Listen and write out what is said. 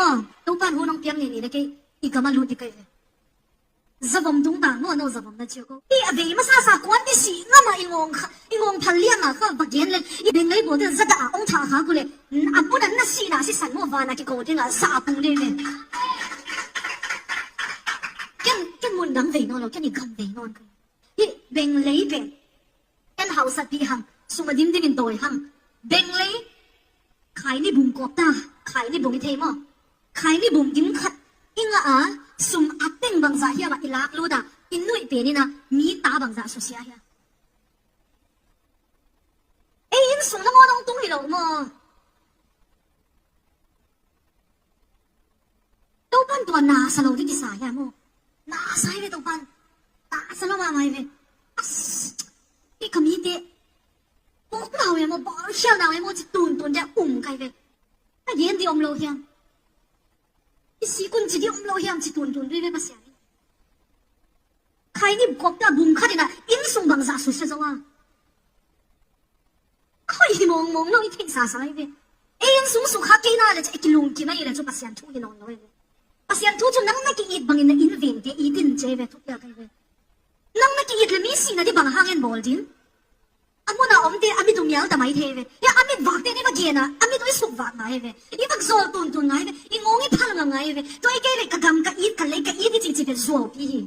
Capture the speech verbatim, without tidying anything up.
Aw, Topan hun hong piang ni ni le kei i gam a lut ding ka hi ve. Zavom tung ta maw, no zavom na cia ko. I a vei masa sa kuan ding si ngam a i ngawng kha, i ngawng phal liang a kha va gen le, i beng lei bo te za da a ong tha kha ku le. A mun a na si na si san maw, van a ki ko ding a za a pung ding le. Ken, ken mun dang vei nawn lo, ken i gam vei nawn ko. Hi beng lei beng. Ken hausa pi hang, sum a dim dim in dawi hang. Beng lei, khai ni bung kop ta, khai ni bung i thei maw. Khai ni bung dim khat i ngah a, sum a teng bangzah hiam a i lak lut a, i nuih pen in a, mi ta bangzah susia hiam. Ei inn sung na maw dong tung hi lo maw. Topan tua nasa lo ding kisa hiam maw. Nasa hi ve Topan. Nasa lo mahmah hi ve. As, i ka mite. Pawk nau e maw, bawl khial nau e maw, ci tuntun dia um kai ve. A gen di om lo hiam. I sikun ci di om lo hiam ci tuntun dui ve Pasian. Khai ni kop ta bung khat in a, inn sung bangzah susia zo a. Khoi hi mawngmawng lo i theihsa sa hi ve. Ei inn sung sukha kei na le ci, i kilungkim a hi le cu Pasian thu hi nawn lo hi ve. Pasian thu cu nang na ki-it bangin na inn vengte it in ci hi ve, thupiak hi ve. Nang na ki-it le mi sihna ding bang hangin bawl ding. A mun a omte a mit uh mial ta mai thei ve. Hia a mit vakte ni va gen a, a mit uh i suk vak ngai ve. I vak zawl tuntun ngai ve. I ngawng i phal ngam ngai ve. Tua i kei le ka gam ka it, ka lei ka it i cihcih pen zuaupi hi.